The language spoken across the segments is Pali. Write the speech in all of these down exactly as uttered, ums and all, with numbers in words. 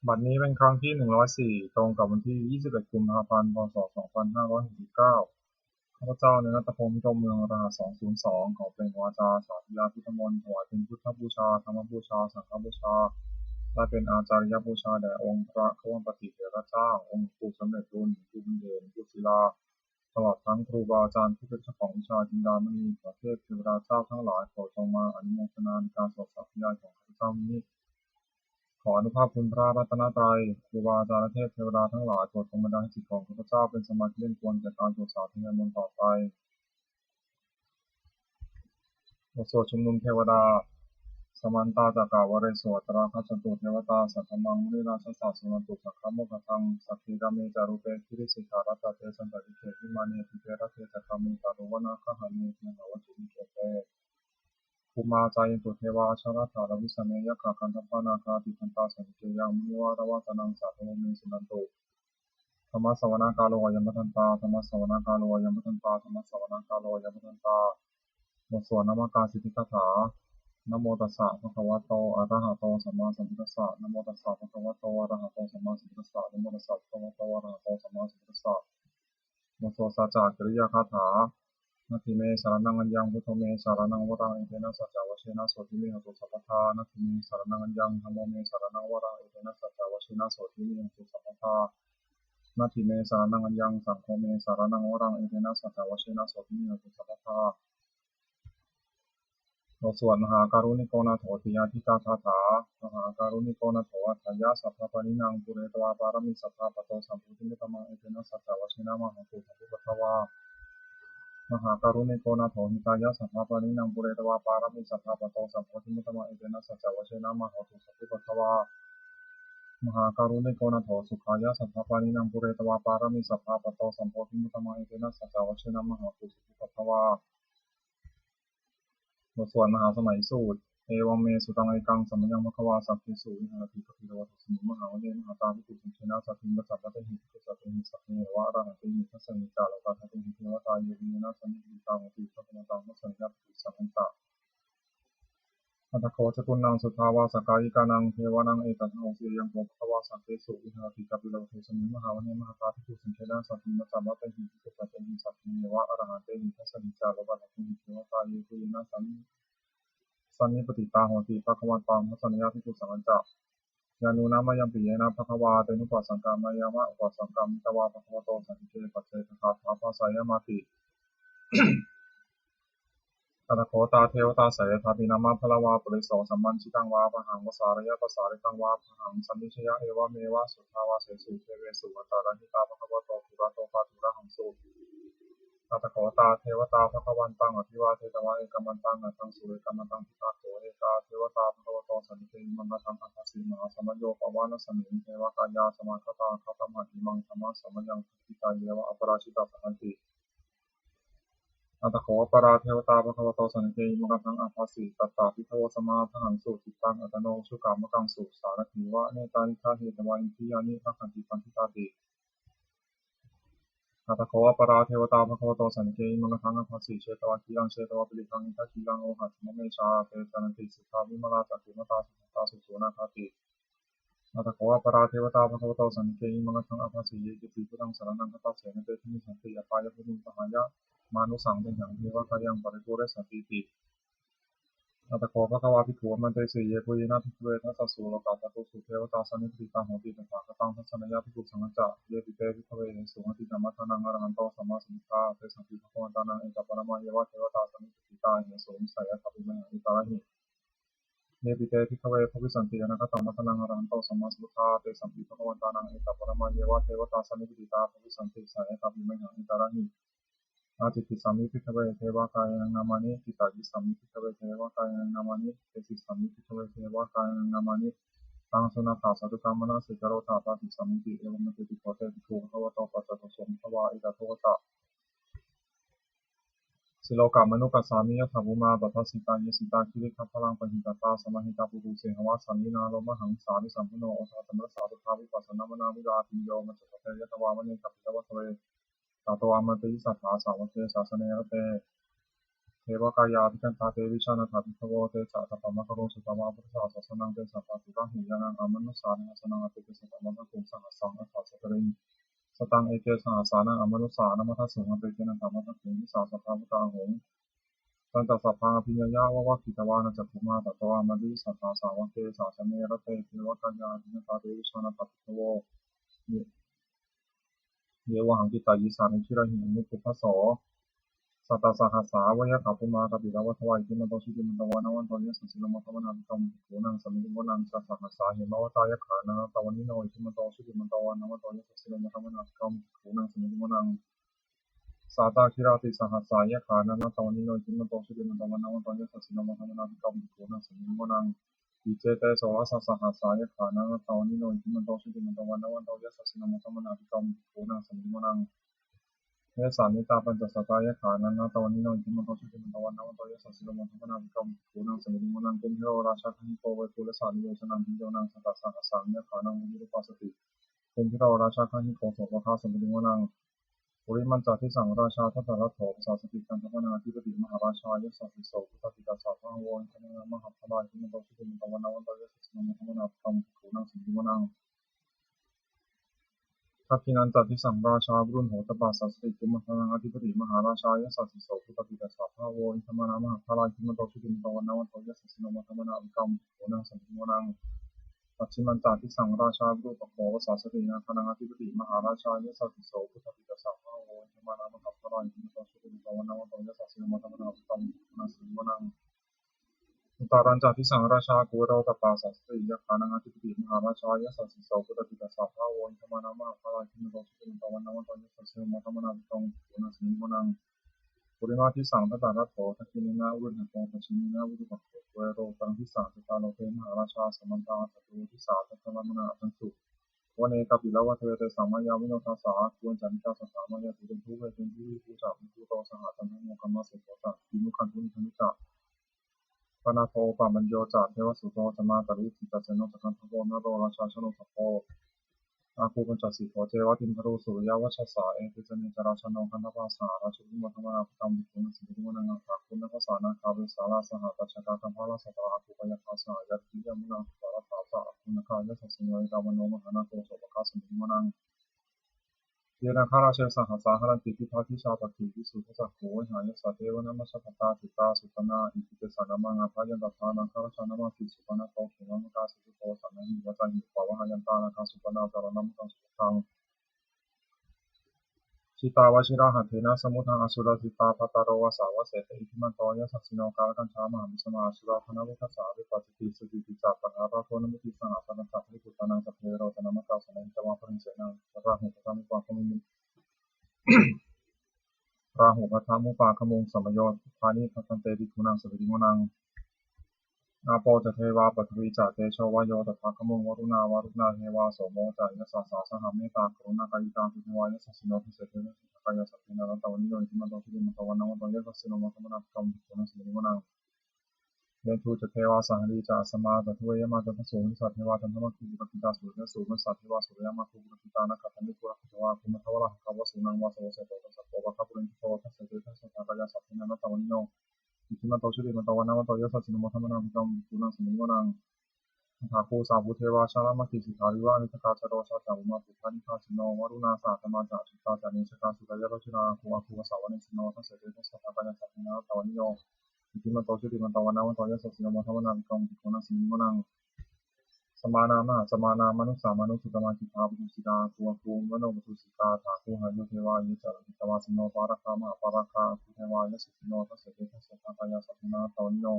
บัดนี้เป็นครั้งที่ หนึ่งร้อยสี่ ตรงกับวันที่ ยี่สิบเอ็ด กุมภาพันธ์ พ.ศ. สองพันห้าร้อยหกสิบเก้า ข้าพเจ้า เนรนัตพงษ์ พิรมเมือง รหัส สองศูนย์สอง ขอเปล่งวาจาสาธยายพุทธมนต์ ถวายเป็นพุทธบูชา ธรรมบูชา สังฆบูชา และเป็นอาจาริยบูชาแด่องค์พระควัมปติเถระเจ้า องค์หลวงปู่สำเร็จลุน หลวงปู่บุญเดช หลวงปู่ศิลา ตลอดทั้งครูบาอาจารย์ผู้เป็นเจ้าของวิชาจินดามณี ขอเทพเทวดาเจ้าทั้งหลายโปรดจงมาอนุโมทนาในการสวดสาธยายของข้าพเจ้านี้ ขออานุภาพคุณพระรัตนตรัย ครูบาอาจารย์และเทพเทวดาทั้งหลายโปรดจงบันดาลให้จิตของข้าพเจ้าเป็นสมาธิเล่นควรแก่การสวดสาธยายมนต์ต่อไป บทสวดชุมนุมเทวดา Samantā cakkavāḷesu atrāgacchantu devatā, saddhammaṃ munirājassa suṇantu saggamokkhadaṃ. Sagge kāme ca rūpe girisikharataṭe cantalikkhe vimāne, dīpe raṭṭhe ca gāme taruvanagahane gehavatthumhi khette, bhummā cāyantu devā jalathalavisame yakkhagandhabbanāgā, tiṭṭhantā santike yaṃ munivaravacanaṃ sādhavo me suṇantu. Dhammassavanakālo ayam bhadantā. Dhammassavanakālo ayam bhadantā. Dhammassavanakālo ayam bhadantā. บทสวดนมการสิทธิคาถา Namo tassa bhagavato arahato sammāsambuddhassa. Namo tassa bhagavato arahato sammāsambuddhassa. Namo tassa bhagavato arahato sammāsambuddhassa. บทสวดสัจจกิริยาคาถา Natthi me saraṇaṃ aññaṃ, buddho me saraṇaṃ varaṃ, etena saccavajjena sotthi me hotu sabbadā. Natthi me saraṇaṃ aññaṃ, dhammo me saraṇaṃ varaṃ, etena saccavajjena sotthi me hotu sabbadā. Natthi me saraṇaṃ aññaṃ, saṅgho me saraṇaṃ varaṃ, etena saccavajjena sotthi me hotu sabbadā. บทสวดมหาการุณิโกนาโถติอาทิกาคาถา Mahākāruṇiko nātho atthāya sabbapāṇinaṃ, pūretvā pāramī sabbā patto sambodhimuttamaṃ, etena saccavajjena mā hontu sabbupaddavā. Mahākāruṇiko nātho hitāya sabbapāṇinaṃ, pūretvā pāramī sabbā patto sambodhimuttamaṃ, etena saccavajjena mā hontu sabbupaddavā. Mahākāruṇiko nātho sukhāya sabbapāṇinaṃ, pūretvā pāramī sabbā patto sambodhimuttamaṃ, etena saccavajjena mā hontu sabbupaddavā. บทสวดมหาสมัยสูตร Evaṃ me sutaṃ. Ekaṃ samayaṃ bhagavā sakkesu viharati kapilavatthusmiṃ mahāvane mahatā bhikkhusaṅghena saddhiṃ pañcamattehi bhikkhusatehi sabbeheva arahantehi. Dasahi ca lokadhātūhi devatā yebhuyyena sannipatitā honti bhagavantaṃ dassanāya bhikkhusaṅghañca. Atha kho catunnaṃ suddhāvāsakāyikānaṃ devānaṃ etadahosi: Ayaṃ kho bhagavā sakkesu viharati kapilavatthusmiṃ mahāvane mahatā bhikkhusaṅghena saddhiṃ pañcamattehi bhikkhusatehi sabbeheva arahantehi. Dasahi ca lokadhātūhi devatā yebhuyyena sanni sannipatitā honti bhagavantaṃ dassanāya bhikkhusaṅghañca. Yannūna mayampi yena bhagavā tenupasaṅkameyyāma, upasaṅkamitvā bhagavato santike paccekagāthā bhāseyyāmāti. Atha kho tā devatā seyyathāpi nāma balavā puriso sammiñjitaṃ vā bāhaṃ pasāreyya, pasāritaṃ vā bāhaṃ sammiñjeyya, evameva suddhāvāsesu devesu antarahitā bhagavato purato pāturahaṃsu. Atha kho tā devatā bhagavantaṃ abhivādetvā ekamantaṃ aṭṭhaṃsu. Ekamantaṃ ṭhitā kho ekā devatā bhagavato santike imaṃ gāthaṃ abhāsi: Mahāsamayo pavanasmiṃ, devakāyā samāgatā; āgatamha imaṃ dhammasamayaṃ, dakkhitāyeva aparājitasaṅghanti. Atha kho aparā devatā bhagavato santike imaṃ gāthaṃ abhāsi: Tatra bhikkhavo samādahaṃsu, cittaṃ attano ujukamakaṃsu; sārathīva nettāni gahetvā, indriyāni rakkhanti paṇḍitāti. Atha kho aparā devatā bhagavato santike imaṃ gāthaṃ abhāsi: Chetvā khīlaṃ chetvā palighaṃ, indakhīlaṃ ohaccamanejā; te caranti suddhā vimalā, cakkhumatā sudantā susunāgāti. Atha kho aparā devatā bhagavato santike imaṃ gāthaṃ abhāsi: Ye keci buddhaṃ saraṇaṃ gatāse, na te gamissanti apāyabhūmiṃ; pahāya mānusaṃ dehaṃ, devakāyaṃ paripūressantīti. Atha kho bhagavā bhikkhū āmantesi: Yebhuyyena bhikkhave dasasu lokadhātūsu devatā sannipatitā honti tathāgataṃ dassanāya bhikkhusaṅghañca. Yepi te bhikkhave ahesuṃ atītamaddhānaṃ arahanto sammāsambuddhā, tesampi bhagavantānaṃ etaparamāyeva devatā sannipatitā ahesuṃ, seyyathāpi mayhaṃ etarahi. Yepi te bhikkhave bhavissanti anāgatamaddhānaṃ arahanto sammāsambuddhā, tesampi bhagavantānaṃ etaparamāyeva devatā sannipatitā bhavissanti, seyyathāpi mayhaṃ etarahi. Ācikkhissāmi bhikkhave devakāyānaṃ nāmāni, kittayissāmi bhikkhave devakāyānaṃ nāmāni, desissāmi bhikkhave devakāyānaṃ nāmāni. Taṃ suṇātha sādhukaṃ manasikarotha bhāsissāmīti. Evaṃ bhanteti kho te bhikkhū bhagavato paccassosuṃ. Bhagavā etadavoca: Silokamanukassāmi, yattha bhummā tadassitā; ye sitā girigabbharaṃ, pahitattā samāhitā. Puthū sīhāva sallīnā, lomahaṃsābhisambhuno; odātamanasā suddhā, vippasannamanāvilā. Bhiyyo pañcasate ñatvā, vane kāpilavatthave; tato āmantayi satthā, sāvake sāsane rate. devakāyā abhikkantā, te vijānātha bhikkhavo. Te ca ātappamakaruṃ sutvā buddhassa sāsanaṃ, te ca ātappamakaruṃ sutvā buddhassa sāsanaṃ, te ca ātappamakaruṃ sutvā buddhassa sāsanaṃ, te ca ātappamakaruṃ sutvā buddhassa sāsanaṃ, ātappamakaruṃ sahassānaṃ atha sattariṃ. Sataṃ eke sahassānaṃ amanussānamaddasuṃ, appekenantamaddakkhuṃ, disā sabbā phuṭā ahuṃ. Tañca sabbaṃ abhiññāya vavakkhitvāna cakkhumā, tato āmantayi satthā sāvake sāsane rate. Devakāyā abhikkantā, te vijānātha bhikkhavo. Ye vohaṃ kittayissāmi girāhi anupubbaso. Sattasahassā va yakkhā bhummā kāpilavatthavā, iddhimanto jutimanto vaṇṇavanto yasassino, modamānā abhikkāmuṃ bhikkhūnaṃ samitiṃ vanaṃ. Chasahassā hemavatā yakkhā nānattavaṇṇino, iddhimanto jutimanto vaṇṇavanto yasassino, modamānā abhikkāmuṃ bhikkhūnaṃ samitiṃ vanaṃ. Sātāgirā tisahassā yakkhā nānattavaṇṇino, iddhimanto jutimanto vaṇṇavanto yasassino, modamānā abhikkāmuṃ bhikkhūnaṃ samitiṃ vanaṃ. Iccete soḷasasahassā yakkhā nānattavaṇṇino, iddhimanto jutimanto vaṇṇavanto yasassino, modamānā abhikkāmuṃ bhikkhūnaṃ samitiṃ vanaṃ. Vessāmittā pañcasatā yakkhā nānattavaṇṇino, iddhimanto jutimanto vaṇṇavanto yasassino, modamānā abhikkāmuṃ bhikkhūnaṃ samitiṃ vanaṃ. Kumbhīro rājagahiko vepullassa nivesanaṃ, bhiyyo naṃ satasahassaṃ yakkhānaṃ payirupāsati, kumbhīro rājagahiko sopāga samitiṃ vanaṃ. Purimañca disaṃ rājā dhataraṭṭho pasāsati, gandhabbānaṃ ādhipati mahārājā yasassi so. Puttāpi tassa bahavo indanāmā mahabbalā, iddhimanto jutimanto vaṇṇavanto yasassino, modamānā abhikkāmuṃ bhikkhūnaṃ samitiṃ vanaṃ. Dakkhiṇañca disaṃ rājā virūḷho tappasāsati, kumbhaṇḍānaṃ ādhipati mahārājā yasassi so. Puttāpi tassa bahavo indanāmā mahabbalā, iddhimanto jutimanto vaṇṇavanto yasassino, modamānā abhikkāmuṃ bhikkhūnaṃ samitiṃ vanaṃ. Pacchimañca disaṃ rājā virūpakkho pasāsati, nāgānaṃ ādhipati mahārājā yasassi so. Puttāpi tassa bahavo indanāmā mahabbalā, iddhimanto jutimanto vaṇṇavanto yasassino, modamānā abhikkāmuṃ bhikkhūnaṃ samitiṃ vanaṃ. Uttarañca disaṃ rājā kuvero tappasāsati, yakkhānaṃ ādhipati mahārājā yasassi so. Puttāpi tassa bahavo indanāmā mahabbalā, iddhimanto jutimanto vaṇṇavanto yasassino, modamānā abhikkāmuṃ bhikkhūnaṃ samitiṃ vanaṃ. Purimaṃ disaṃ dhataraṭṭho, dakkhiṇena virūḷhako, pacchimena virūpakkho, kuvero uttaraṃ disaṃ. Cattāro te mahārājā samantā caturo disā, daddallamānā aṭṭhaṃsu vane kāpilavatthave. Tesaṃ māyāvino dāsā āgū vañcanikā saṭhā, māyā kuṭeṇḍu veṭeṇḍu viṭū ca viṭuṭo saha, candano kāmaseṭṭho ca kinnughaṇḍu nighaṇḍu ca, panādo opamañño ca devasūto ca mātali, cittaseno ca gandhabbo naḷo rājā janosabho, āgū pañcasikho ceva timbarū suriyavacchasā. Ete caññe ca rājāno gandhabbā saha rājubhi, modamānā abhikkāmuṃ bhikkhūnaṃ samitiṃ vanaṃ. Athāgū nābhasā nāgā vesālā saha tacchakā kambalassatarā, āgū pāyāgā saha ñātibhi, yāmunā dhataraṭṭhā ca āgū nāgā yasassino, erāvaṇo mahānāgo sopāga samitiṃ vanaṃ. Ye nāgarāje sahasā haranti, dibbā dijā pakkhi visuddhacakkhū, vehāyasā te vanamajjhapattā, citrā supaṇṇā iti tesa nāmaṃ. Abhayantadā nāgarājānamāsi, supaṇṇato khemamakāsi buddho, saṇhāhi vācāhi upavhayantā, nāgā supaṇṇā saraṇamakaṃsu buddhaṃ. Jitā vajirahatthena samuddaṃ asurā sitā, bhātaro vāsavassete iddhimanto yasassino, kālakañjā mahābhismā asurā dānaveghasā, vepacitti sucitti ca pahārādo namucī saha, satañca baliputtānaṃ sabbe verocanāmakā, sannayhitvā baliṃ senaṃ rāhubhaddamupā gamuṃ. Rāhubhaddamupāgamuṃ, samayodāni bhaddante bhikkhūnaṃ samitiṃ vanaṃ. Āpo ca devā paṭhavī ca tejo vāyo tadāgamuṃ, varuṇā vāruṇā devā somo ca yasasā saha, mettākaruṇākāyikā āgū devā yasassino, dasete dasadhā kāyā sabbe nānattavaṇṇino, iddhimanto jutimanto vaṇṇavanto yasassino, modamānā abhikkāmuṃ bhikkhūnaṃ samitiṃ vanaṃ. Veṇḍū ca devā sahalī ca asamā ca duve yamā, candassūpanisā devā candamāgū purakkhitā, suriyassūpanisā devā suriyamāgū purakkhitā, nakkhattāni purakkhitvā āgū mandavalāhakā, vasūnaṃ vāsavo seṭṭho ca āgū pāgā purindado, dasete dasadhā kāyā sabbe nānattavaṇṇino, iddhimanto jutimanto vaṇṇavanto yasassino, modamānā abhikkāmuṃ bhikkhūnaṃ samitiṃ vanaṃ. Athāgū sahabhū devā jalamaggisikhāriva, ariṭṭhakā ca rojā ca ummāpupphanibhāsino, varuṇā sahadhammā ca accutā ca anejakā, sūleyyarucirā āgū āgū vāsavanesino, dasete dasadhā kāyā sabbe nānattavaṇṇino, iddhimanto jutimanto vaṇṇavanto yasassino, modamānā abhikkāmuṃ bhikkhūnaṃ samitiṃ vanaṃ. Samānā mahāsamānā mānusā mānusuttamā, khiḍḍāpadūsikā āgū āgū manopadūsikā, athāgū harayo devā ye ca lohitavāsino, pāragā mahāpāragā āgū devā yasassino, dasete dasadhā kāyā sabbe nānattavaṇṇino,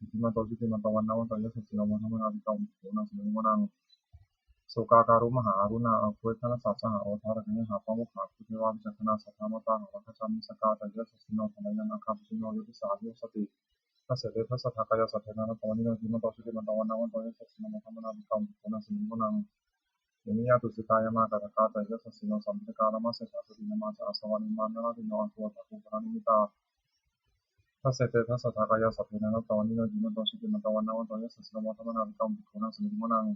iddhimanto jutimanto vaṇṇavanto yasassino, modamānā abhikkāmuṃ bhikkhūnaṃ samitiṃ vanaṃ. Sokārū mahākaruṇā āgū veghanasā saha, odātagayhā pāmokkhā āgū devā vicakkhaṇā, sadāmattā hāragajā missakā ca yasassino, thanayaṃ nāgā suciṇṇo yo disā abhivassati, dasete dasadhā kāyā sabbe nānattavaṇṇino, iddhimanto jutimanto vaṇṇavanto yasassino, modamānā abhikkāmuṃ bhikkhūnaṃ samitiṃ vanaṃ. Yāmiyā tusitā yāmā kaṭṭhakā ca yasassino, lambitakā lāmaseṭṭhā jotināmā ca āsavā, nimmānaratino āgū athāgū paranimmitā, dasete dasadhā kāyā sabbe nānattavaṇṇino, iddhimanto jutimanto vaṇṇavanto yasassino, modamānā abhikkāmuṃ bhikkhūnaṃ samitiṃ vanaṃ.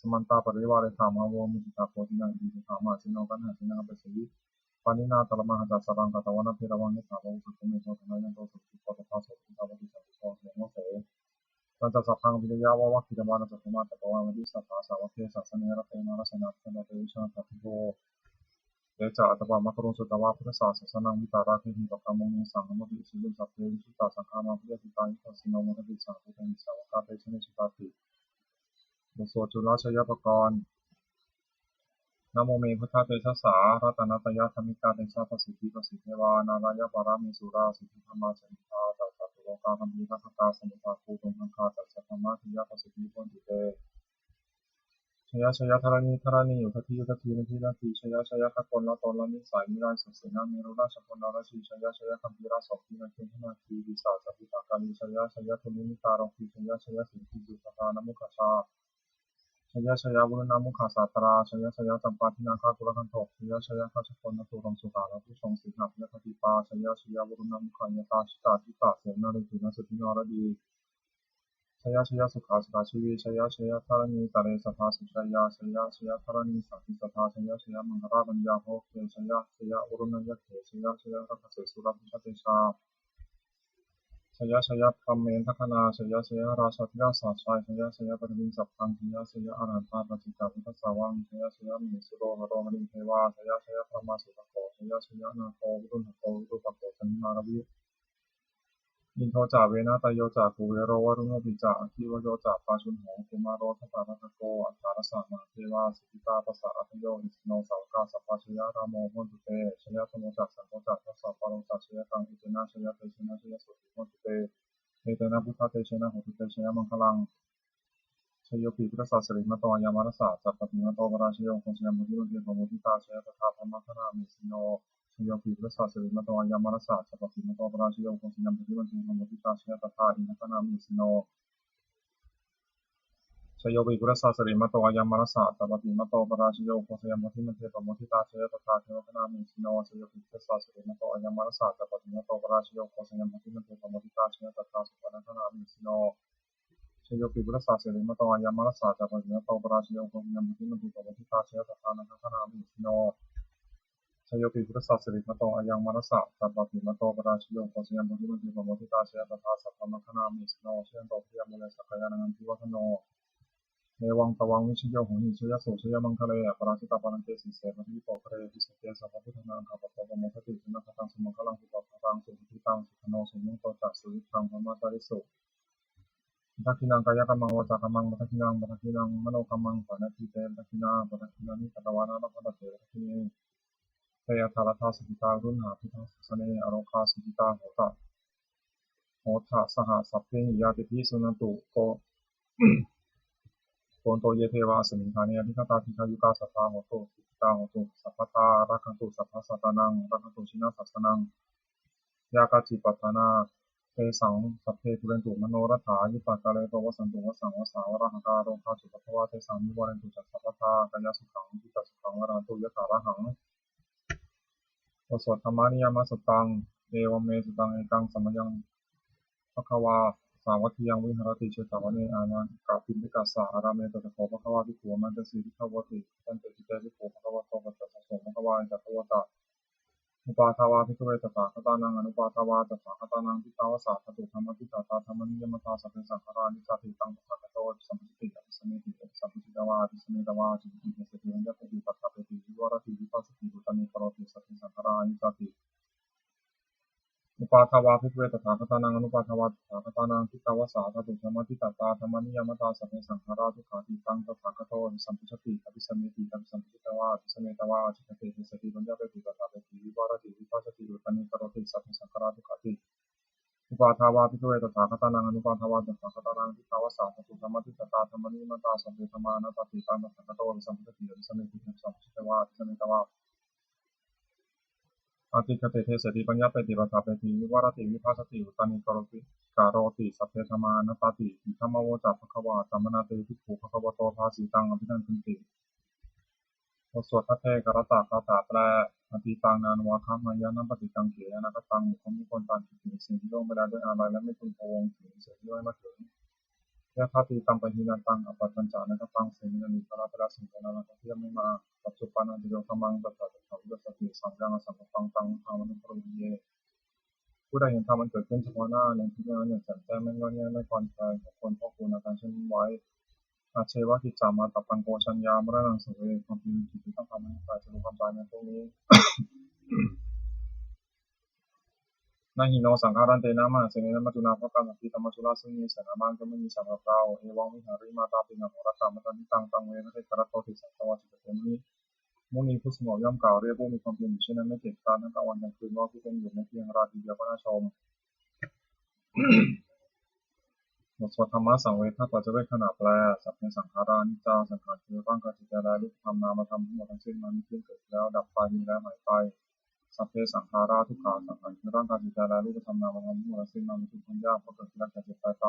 Samantā parivāretha, mā vo muñcittha koci naṃ. Iti hitvāna mārasenā kaṇhassa seyyaṃ, apesayi pāṇinā talamāhacca. Saraṃ katvāna bheravaṃ, yathā pāvussako megho. Thanayanto savijjuko, tadā so paccudāvatti. Sāvake santike sabrahmake, tañca sabbaṃ abhiññāya vavakkhitvāna cakkhumā. Tapo vāmati satthā sāvake sāsane rate, mārasenā abhikkantā te vijānātha bhikkhavo. Te ca ātappamakaruṃ sutvā buddhassa sāsanaṃ, vītarāgehi pakkāmuṃ nesaṃ nāmoti ujuyyuṃ. Sabbe vijitasaṅgāmā bhayātītā yasassino, modanti saha bhūtehi sāvakā te janesutāti. บทสวดจุลชัยปกรณ์ Namo me buddhatejassā, ratanattayadhammikā, tejapasiddhi pasīdevā, nārāyaparamesurā, siddhibrahmā ca indā ca, catulokā gambhīrakkhakā, samuddā bhūtuṅgaṅgā ca, sabbabrahmādiyā, pasitthī bhavantu te. Jaya jaya dharaṇi dharaṇī, udadhi udadhī, nadi nadī, jaya jaya gaganalatanalanisayi, nirayasasena merurājabala rājī, jaya jaya gambhīrasombhī, nāgī nagnāgī, pisāca bhūtakālī, jaya jaya dunnimittarogī, jaya jaya siddhisundaradhammikajā, jaya jaya varuṇamukhasātrā, jaya jaya campādināgakulagantho, jaya jaya gajjagannaturaṅga sukarabhujaṅga, sīhabyagghadīpā, jaya jaya varuṇamukhayātrā, jitādhipatesena rājī, jaya jaya sukhā sukhā jīvī, jaya jaya dharaṇītale sadā sujayā, jaya jaya dharaṇī sānti sadā, jaya jaya maṅgarājaraññā bhavagge, jaya jaya varuṇayakkhe, jaya jaya rakkhase surabhujatejā, jaya jaya brahmendagaṇā, jaya jaya rājādhirājasājjaya, jaya jaya paṭhaviṃ sabbaṃ, jaya jaya arahantā paccekabuddhasāvaṃ, jaya jaya mahesuro haro harindevā, jaya jaya brahmā surakkho, jaya jaya nāgo viruḷhako virūpakkho candimā ravi, indo ca venateyyo ca kuvero varuṇopi ca, aggi vāyo ca pājuṇho kumāro dhataraṭṭhako, aṭṭhārasa mahādevā siddhitāpasa-ādayo, isino sāvakā sabbā jaya rāmo bhavantu te, jaya dhammo ca saṅgho ca dasapālo ca jayakaṃ, etena jayatejena jayasotthī bhavantu te, etena buddhatejena hotu te jayamaṅgalaṃ. Jayopi buddhassa sirīmato ayaṃ mārassa ca pāpimato parājayo, ugghosayuṃ bodhimaṇḍe pamoditā, jaya tadā brahmagaṇā mahesino. Jayopi buddhassa sirīmato ayaṃ mārassa ca pāpimato parājayo, ugghosayuṃ bodhimaṇḍe pamoditā, jaya tadā indagaṇā mahesino. Jayopi buddhassa sirīmato ayaṃ mārassa ca pāpimato parājayo, ugghosayuṃ bodhimaṇḍe pamoditā, jaya tadā devagaṇā mahesino. Jayopi buddhassa sirīmato ayaṃ mārassa ca pāpimato parājayo, ugghosayuṃ bodhimaṇḍe pamoditā, jaya tadā supaṇṇagaṇā mahesino. Jayopi buddhassa sirīmato ayaṃ mārassa ca pāpimato parājayo, ugghosayuṃ bodhimaṇḍe pamoditā, jaya tadā nāgagaṇā mahesino. Jayopi buddhassa sirīmato ayaṃ mārassa ca pāpimato parājayo, ugghosayuṃ bodhimaṇḍe pamoditā, jaya tadā sabbabrahmagaṇā mahesino. Jayanto bodhiyā mūle sakyānaṃ nandivaḍḍhano, evaṃ tvaṃ vijayo hohi jayassu jayamaṅgale, aparājitapallaṅke sīse paṭhavipokkhare, abhiseke sabbabuddhānaṃ aggappatto pamodati. Sunakkhattaṃ sumaṅgalaṃ supabhātaṃ suhuṭṭhitaṃ, sukhaṇo sumuhutto ca suyiṭṭhaṃ brahmacārisu, padakkhiṇaṃ kāyakammaṃ vācākammaṃ padakkhiṇaṃ, padakkhiṇaṃ manokammaṃ paṇidhī te padakkhiṇā, padakkhiṇāni katvāna labhantatthe padakkhiṇe. Te atthaladdhā sukhitā viruḷhā buddhasāsane, arogā sukhitā hotha, hotha saha sabbehi ñātibhi. Suṇantu bho bhonto ye devā asmiṃ ṭhāne adhigatā, dīghāyukā sadā hontu sukhitā hontu sabbadā, rakkhantu sabbasattānaṃ rakkhantu jinasāsanaṃ, yā kāci patthanā tesaṃ sabbe pūrentu manorathā, yuttakāle pavassantu vassaṃ vassā valāhakā, rogā cupaddavā tesaṃ nivārentu ca sabbadā, kāyasukhaṃ cittasukhaṃ arahantu yathārahaṃ. บทสวด Dhammaniyāmasuttaṃ. Evaṃ me sutaṃ. Ekaṃ samayaṃ bhagavā sāvatthiyaṃ viharati jetavane anāthapiṇḍikassa ārāme. Tatra kho bhagavā bhikkhū āmantesi bhikkhavoti. Bhadanteti te bhikkhū bhagavato paccassosuṃ. Bhagavā etadavoca. Uppādā vā bhikkhave tathāgatānaṃ anuppādā vā tathāgatānaṃ, ṭhitā va sā dhātu dhammaṭṭhitatā dhammaniyāmatā sabbe saṅkhārā aniccāti. Taṃ tathāgato abhisambujjhati abhisameti, abhisambujjhitvā abhisametvā ācikkhati deseti paññapeti paṭṭhapeti vivarati vibhajati uttānīkaroti sabbe saṅkhārā aniccāti. Uppādā vā bhikkhave tathāgatānaṃ anuppādā vā tathāgatānaṃ, ṭhitā va sā dhātu dhammaṭṭhitatā dhammaniyāmatā sabbe saṅkhārā dukkhāti. Taṃ tathāgato abhisambujjhati abhisameti, abhisambujjhitvā abhisametvā ācikkhati deseti paññapeti paṭṭhapeti vivarati vibhajati uttānīkaroti sabbe saṅkhārā dukkhāti. Uppādā vā bhikkhave tathāgatānaṃ anuppādā vā tathāgatānaṃ, ṭhitā va sā dhātu dhammaṭṭhitatā dhammaniyāmatā, sabbe dhammā anattāti. Taṃ tathāgato abhisambujjhati abhisameti abhisambujjhitvā abhisametvā ācikkhate deseti paññapeti paṭṭhapeti vivarati vibhajati uttānīkaroti karoti, sabbe dhammā anattāti. Idamavoca bhagavā. Attamanā te bhikkhū bhagavato bhāsitaṃ abhinandunti. บทสวดภัทเทกรัตตคาถาแปล Atītaṃ nānvāgameyya, nappaṭikaṅkhe anāgataṃ, บุคคลไม่ควรตามคิดถึงสิ่งที่ล่วงไปแล้วด้วยอาลัย และไม่พึงพะวงถึงสิ่งที่ยังไม่มาถึง Yadatītampahīnantaṃ, appattañca anāgataṃ, สิ่งในอดีตผ่านไปแล้ว สิ่งในอนาคตที่ยังไม่มา Paccuppannañca yo dhammaṃ, tattha tattha vipassati, seyyaṃ asaṅkappaṃ, taṃ buddhaṃ anukaruyyee. ผู้ใดเห็นธรรมอันเกิดขึ้นเฉพาะหน้าในที่นั้นอย่างแจ่มแจ้ง ไม่ง่อนแง่น ไม่คลอนแคลน เขาควรพอกพูนอาการเช่นนั้นไว้ Ajjeva kiccamātappaṃ, ko jaññā maraṇaṃ suve. ความเพียรเป็นกิจที่ต้องทำ ไม่ให้ใครจะรู้ความตายในพรุ่งนี้ Na hi no saṅgarantena, mahāsenena maccunā, bhātā santī dhammaccurā, ซึ่งมีเสนามากย่อมไม่มีสำหรับเรา Evaṃvihārimātāpiṃ, ahorattamatanditaṃ, taṃ ve bhaddekarattoti, sāvakā saṅghā te muni. มุนีผู้สงบย่อมกล่าวเรียกผู้มีความเพียรอยู่เช่นนั้น ไม่เกียจคร้านทั้งกลางวันกลางคืน ว่าผู้เป็นอยู่ไม่เพียงราตรีเดียวก็น่าชม บทสวดธรรมสังเวคปัจจเวกขณะแปล Sabbe saṅkhārā aniccā, สังขารคือร่างกายจิตใจและรูปธรรมนามธรรมทั้งหมดทั้งสิ้น มันไม่เที่ยง เกิดแล้วดับไป มีแล้วหายไป Sabbe saṅkhārā dukkhā, สังขารคือร่างกายจิตใจและรูปธรรมนามธรรมทั้งหมดทั้งสิ้น มันเป็นทุกข์ทนยาก เพราะเกิดขึ้นแล้วแก่เจ็บตายไป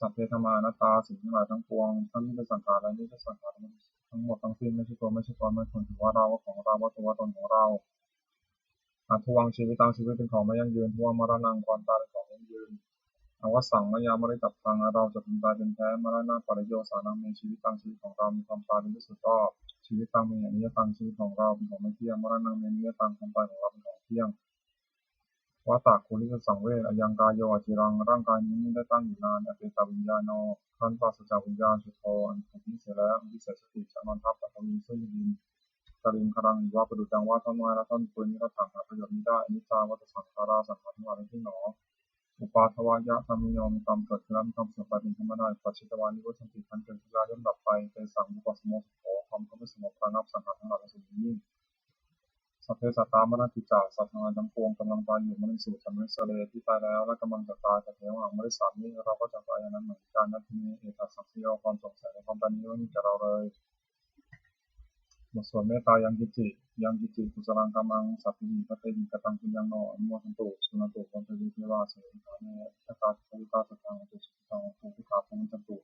Sabbe dhammā anattā, สิ่งทั้งหลายทั้งปวง ทั้งที่เป็นสังขารและไม่ใช่สังขารทั้งหมดทั้งสิ้น ไม่ใช่ตัวไม่ใช่ตน ไม่ควรถือว่าเรา ว่าของเรา ว่าตัวตนของเรา Adhuvaṃ jīvitaṃ, ชีวิตเป็นของไม่ยั่งยืน Dhuvaṃ maraṇaṃ, ความตายเป็นของยั่งยืน Avassaṃ mayā maritabbaṃ, อันเราจะพึงตายเป็นแท้ Maraṇapariyosānaṃ me jīvitaṃ, ชีวิตของเรามีความตายเป็นที่สุดรอบ Jīvitaṃ me aniyataṃ, ชีวิตของเราเป็นของไม่เที่ยง Maraṇaṃ me niyataṃ, ความตายของเราเป็นของเที่ยง Vata, ควรที่จะสังเวช Ayaṃ kāyo aciraṃ, ร่างกายนี้มิได้ตั้งอยู่นาน Apetaviññāṇo, ครั้นปราศจากวิญญาณ Chuḍḍho, อันถูกทิ้งเสียแล้ว Avasissati, จะนอนทับ Paṭhaviṃ, ซึ่งแผ่นดิน Kaliṅgaraṃ iva, ประดุจดังว่าท่อนไม้และท่อนฟืน Niratthaṃ, หาประโยชน์มิได้ Aniccā vata saṅkhārā, สังขารทั้งหลายไม่เที่ยงหนอ Uppādavayadhammino, มีความเกิดขึ้นแล้วมีความเสื่อมไปเป็นธรรมดา Uppajjitvā nivajjanti, ครั้นเกิดขึ้นแล้วย่อมดับไป Tesaṃ vūpasamo sukho, ความไม่สงบระงับสังขารทั้งหลายเป็นสุขยิ่ง Sabbe sattā maranti ca, สัตว์ทั้งหลายทั้งปวงกำลังตายอยู่ Mariṃsu ca marissare, ที่ตายแล้วและกำลังจะตาย Tathevāhaṃ marissāmi, เราก็จะตายอย่างนั้นเหมือนกัน Natthi me ettha saṃsayo, ความสงสัยในความตายนี้ไม่มีแก่เราเลย บทสวดเมตตายังกิจจิ Yaṃ kiñci kusalaṃ kammaṃ, sabbehi katehi kataṃ puññaṃ no anumodantu, suṇantu bhonto ye devā, asmiṃ ṭhāne adhigatā, sukhitā hontu, sukhitā hontu, dukkhā pamuñcantu.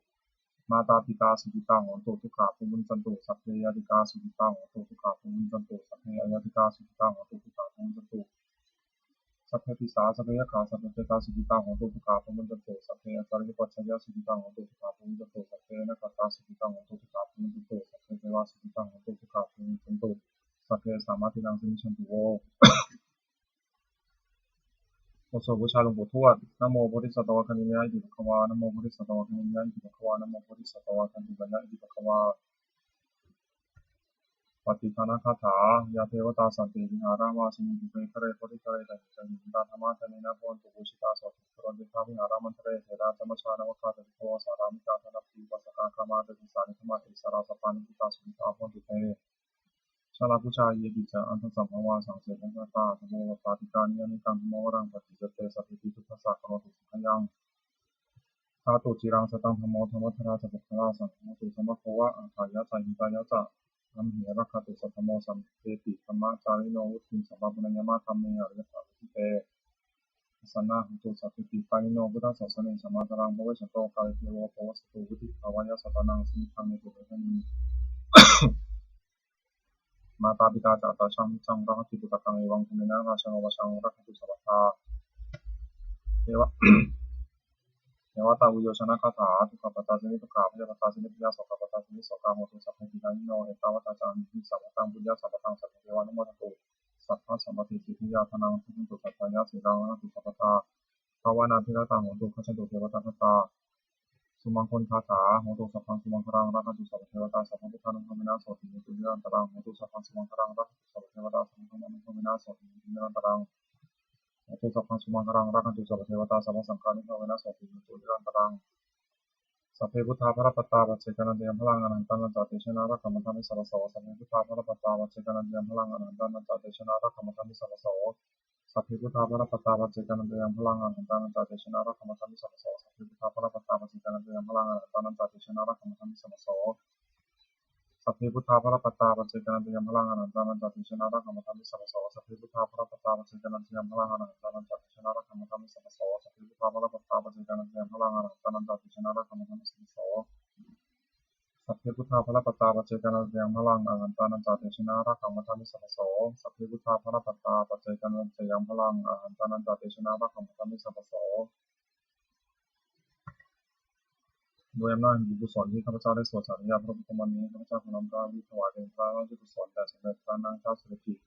Mātāpitā sukhitā hontu, dukkhā pamuñcantu. Sabbe ñātikā sukhitā hontu, dukkhā pamuñcantu. Sabbe aññātikā sukhitā hontu, dukkhā pamuñcantu. Sabbe pisā sabbe yakkhā sabbe petā sukhitā hontu, dukkhā pamuñcantu. Sabbe ācariyupajjhāyā sukhitā hontu, dukkhā pamuñcantu. Sabbe nakkhattā sukhitā hontu, dukkhā pamuñcantu. Sabbe devā sukhitā hontu, dukkhā pamuñcantu. Sabbe sampattīnaṃ samijjhantu vo. บทสวดบูชาหลวงปู่ทวด Namo bodhisatto āgantimāya iti bhagavā. Namo bodhisatto āgantimāya iti bhagavā. Namo bodhisatto āgantimāya iti bhagavā. Pattidānagāthā. Yā devatā santi vihāravāsinī, thūpe ghare bodhighare tahiṃ tahiṃ, tā dhammadānena bhavantu pūjitā, sotthiṃ karontedha vihāramaṇḍale. Therā ca majjhā navakā ca bhikkhavo, sārāmikā dānapatī upāsakā, gāmā ca desā nigamā ca issarā, sappāṇabhūtā sukhitā bhavantu te. Jalābujā yepi ca aṇḍasambhavā, saṃsedajātā athavopapātikā, niyyānikaṃ dhammavaraṃ paṭicca te, sabbepi dukkhassa karontu saṅkhayaṃ. Ṭhātu ciraṃ sataṃ dhammo, dhammaddharā ca puggalā, saṅgho hotu samaggo va, atthāya ca hitāya ca. Amhe rakkhatu saddhammo, sabbepi dhammacārino, vuḍḍhiṃ sampāpuṇeyyāma, dhamme ariyappavedite. Pasannā hontu sabbepi pāṇino buddhasāsane, sammā dhāraṃ pavecchanto kāle devo pavassatu, vuḍḍhibhāvāya sattānaṃ samiddhaṃ netu medaniṃ. Mātā pitā ca atrajaṃ niccaṃ rakkhanti puttakaṃ, evaṃ dhammena rājāno pajaṃ rakkhantu sabbadā. Deva- Devatāuyyojanagāthā. Dukkhappattā ca niddukkhā, bhayappattā ca nibbhayā, sokappattā ca nissokā, hontu sabbepi pāṇino. Ettāvatā ca amhehi sambhataṃ puññasampadaṃ, sabbe devānumodantu sabbasampattisiddhiyā. Dānaṃ dadantu saddhāya, sīlaṃ rakkhantu sabbadā, bhāvanābhiratā hontu, gacchantu devatāgatā. Sumaṅgalagāthā. Hotu sabbaṃ sumaṅgalaṃ, rakkhantu sabbadevatā, sabbabuddhānubhāvena sotthī hontu nirantaraṃ. Hotu sabbaṃ sumaṅgalaṃ, rakkhantu sabbadevatā, sabbadhammānubhāvena sotthī hontu nirantaraṃ. Hotu sabbaṃ sumaṅgalaṃ, rakkhantu sabbadevatā, sabbasaṅghānubhāvena sotthī hontu nirantaraṃ. Sabbe buddhā balappattā paccekānañca yaṃ balaṃ, arahantānañca tejena rakkhaṃ bandhāmi sabbaso. Sabbe buddhā balappattā paccekānañca yaṃ balaṃ, arahantānañca tejena rakkhaṃ bandhāmi sabbaso. Sabbe buddhā balappattā paccekānañca yaṃ balaṃ arahantānañca tejena rakkhaṃ bandhāmi sabbaso. Sabbe buddhā balappattā paccekānañca yaṃ balaṃ arahantānañca tejena rakkhaṃ bandhāmi sabbaso. Sabbe buddhā balappattā paccekānañca yaṃ balaṃ arahantānañca tejena rakkhaṃ bandhāmi sabbaso. Sabbe buddhā balappattā paccekānañca yaṃ balaṃ arahantānañca tejena rakkhaṃ bandhāmi sabbaso. Sabbe buddhā balappattā paccekānañca yaṃ balaṃ arahantānañca tejena rakkhaṃ bandhāmi sabbaso. Sabbe buddhā balappattā paccekānañca yaṃ balaṃ arahantānañca tejena rakkhaṃ bandhāmi sabbaso. Sabbe buddhā balappattā paccekānañca yaṃ balaṃ arahantānañca tejena rakkhaṃ bandhāmi sabbaso. ด้วยอำนาจแห่งบุญกุศลที่ข้าพเจ้าได้สวดสาธยายพระพุทธมนต์นี้ ข้าพเจ้าขอน้อมเกล้าถวายเป็นพระราชกุศลแด่สมเด็จพระนางเจ้าสิริกิติ์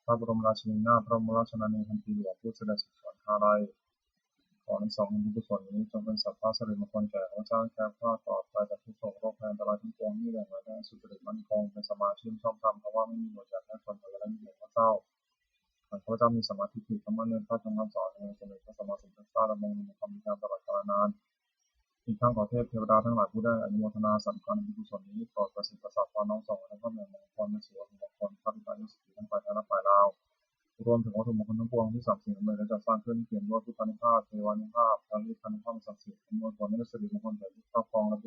พระบรมราชินีนาถ พระบรมราชชนนีพันปีหลวง ผู้เสด็จสู่สวรรคาลัย ขออานิสงส์แห่งบุญกุศลนี้จงเป็นสัพพะสิริมงคลแก่ข้าพเจ้า แคล้วคลาดปลอดภัยจากทุกข์โศกโรคภัยอันตรายทั้งปวง มีแหล่งรายได้สุจริตมั่นคง เป็นสมาอาชีพชอบธรรม เพราะว่าไม่มีหน่วยจากยากจนขออย่าได้มีแก่ข้าพเจ้า ขอให้ข้าพเจ้ามีสัมมาทิฏฐิ ตั้งมั่นในพระธรรมคำสอนแห่งองค์สมเด็จพระสัมมาสัมพุทธเจ้า ดำรงอยู่ในความดีงามตลอดกาลนาน อีกทั้งขอเทพเทวดาทั้งหลายผู้ได้อนุโมทนาสาธุการในบุญกุศลนี้ โปรดประสิทธิ์ประสาทพรน้อมส่งให้ท่านแห่งมงคล ในสู่วัตถุมงคล พระปิดตายอดเศรษฐีทั้งฝ่ายไทยและฝ่ายลาว รวมถึงวัตถุมงคลทั้งปวงที่สามสิ่งอำนวยและจัดสร้างขึ้น เปี่ยมด้วยพุทธานุภาพ เทวานุภาพ พระฤทธานุภาพอันศักดิ์สิทธิ์ อำนวยผลให้เป็นสิริมงคลแก่ผู้ครอบครองและ